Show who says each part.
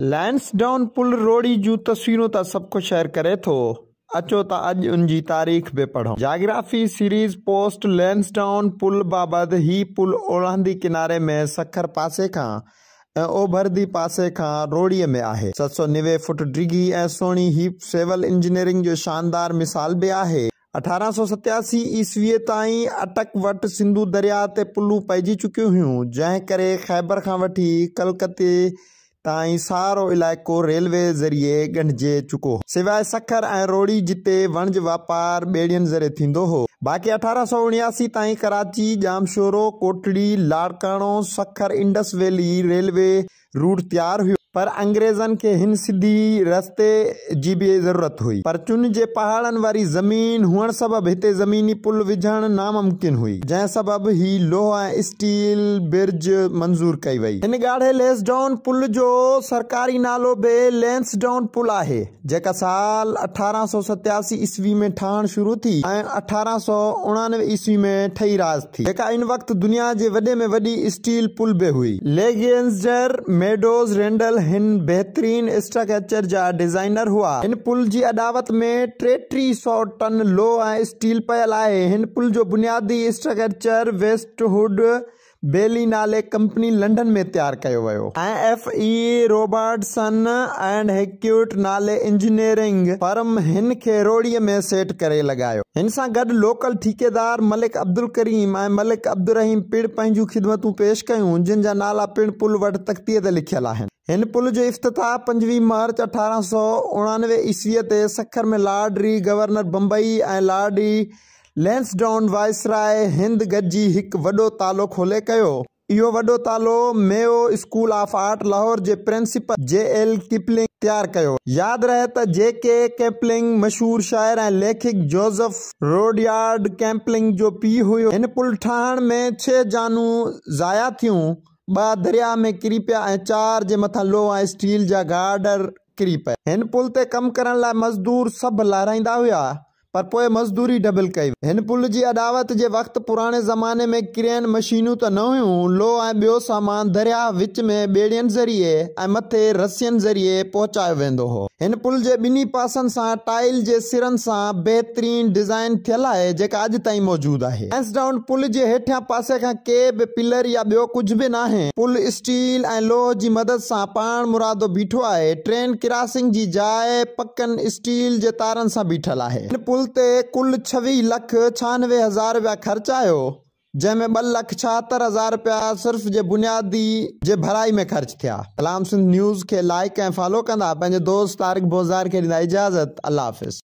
Speaker 1: Lansdowne پل روهڙي جون تصويرون ته سڀ ڪو شيئر ڪري ٿو، اچو ته اڄ ان جي تاريخ به پڙهون. جاگرافي سيريز پوسٽ لينسڊائون پل بابت هي پل اولهندي ڪناري ۾ سکر پاسي کان ۽ اوڀردي پاسي کان روهڙي ۾ آهي. 790 فوٽ ڊگهي ۽ سهڻي هي سول انجنيئرنگ جو شاندار مثال به آهي. 1887 عيسويء تائين اٽڪ وٽ سنڌو درياهه تي پلون پئجي چڪيون هيون، جنهن ڪري خيبر کان وٺي ڪلڪتي تائين سارو علائقو ريلوي ذريعي ڳنڍجي چڪو هو. سواء سکر ۽ روهڙي جتي وڻج واپار ٻيڙين ذريعي ٿيندو هو. باقي 1879 تائين Karachi, Jamshoro, Kotri, Larkana, Sukkur Indus valley railway route تيار هيو. پر انگريزن کي هن سڌي رستي جي به ضرورت هئي. پر چن جي پهاڙن واري زمين هئڻ سبب هتي زميني پل وجهڻ ناممڪن هئي. جنهن سبب هي لوهه ۽ اسٽيل برج منظور ڪئي وئي. هن ڳاڙهي لينسڊائون پل جو سرڪاري نالو به لينسڊائون پل آهي، جيڪا سال 1887 عيسوي ۾ ٺاهڻ شروع ٿي ۽ 1889 عيسوي ۾ ٺهي راس ٿي، جيڪا ان وقت دنيا جي وڏي ۾ وڏي اسٽيل پل به هئي. اليگزينڊر ميڊوز رينڊل هن بهترين اسٽرڪچر جا ڊزائنر هئا. هن پل جي اڏاوت ۾ 33 سئو ٽن لوهه ۽ اسٽيل پيل آهي. هن پل جو بنيادي اسٽرڪچر ويسٽ هوڊ بيلي نالي ڪمپني لنڊن ۾ تيار ڪيو ويو. ۽ F E Robertson and Hewett نالي انجنيئرنگ فرم هن کي روهڙيء ۾ سيٽ ڪري لڳايو. هن سان گڏ لوڪل ٺيڪيدار ملڪ عبدالڪريم ۽ ملڪ عبدالرحيم پڻ پنهنجون خدمتون پيش ڪيون، جن جا نالا پڻ پل وٽ تختيء تي لکيل آهن. هن پل جو افتتاح 25 مارچ 1889 عيسويء تي Sukkur ۾ lord Reay governor Bombay ۽ lord Lansdowne viceroy Hind گڏجي هڪ وڏو تالو کولي ڪيو. اهو وڏو تالو ميو اسڪول آف آرٽ لاهور جي پرنسپل جي ايل ڪپلنگ تيار ڪيو. ياد رهي ته جي ڪي ڪپلنگ مشهور شاعر ۽ ليکڪ جوزف روڊيارڊ ڪپلنگ جو پيء هيو. هن پل ٺاهڻ ۾ ڇهه جانون ضايع ٿيون، ٻه درياهه ۾ ڪري پيا ۽ چار جي مٿان لوهه ۽ اسٽيل جا گارڊر ڪري پيا. هن پل تي ڪم ڪرڻ لاء مزدور سڀ لهرائيندا هيا. پر پوء مزدوري ڊبل ڪئي وئي. هن پل جي اڏاوت جي وقت پراڻي زماني ۾ ڪرين مشينون ته نه هيون، لوهه ۽ ٻيو سامان درياهه وچ ۾ ٻيڙين ذريعي ۽ مٿي رسين ذريعي پهچايو ويندو هو. هن پل جي ٻنهي پاسن سان ٽائل جي سرن سان بهترين ڊزائين ٿيل آهي، جيڪا اڄ تائين موجود آهي. لينسڊائون پل جي هيٺيان پاسي کان ڪي به پلر يا ٻيو ڪجهه به ناهي. پل اسٽيل ۽ لوهه جي مدد سان پاڻ مرادو بيٺو آهي. ٽرين ڪراسنگ جي جاء پڪن اسٽيل جي تارن سان بيٺل آهي. هن پل تي ڪل 26 لک 96 هزار رپيا خرچ آيو، جنهن ۾ 2 لک 76 هزار رپيا صرف جي بنيادي جي ڀرائي ۾ خرچ ٿيا. سلام سنڌ نيوز کي لائيڪ ۽ فالو ڪندا. پنهنجي دوست طارق بوزدار کي ڏيندا اجازت. الله حافظ.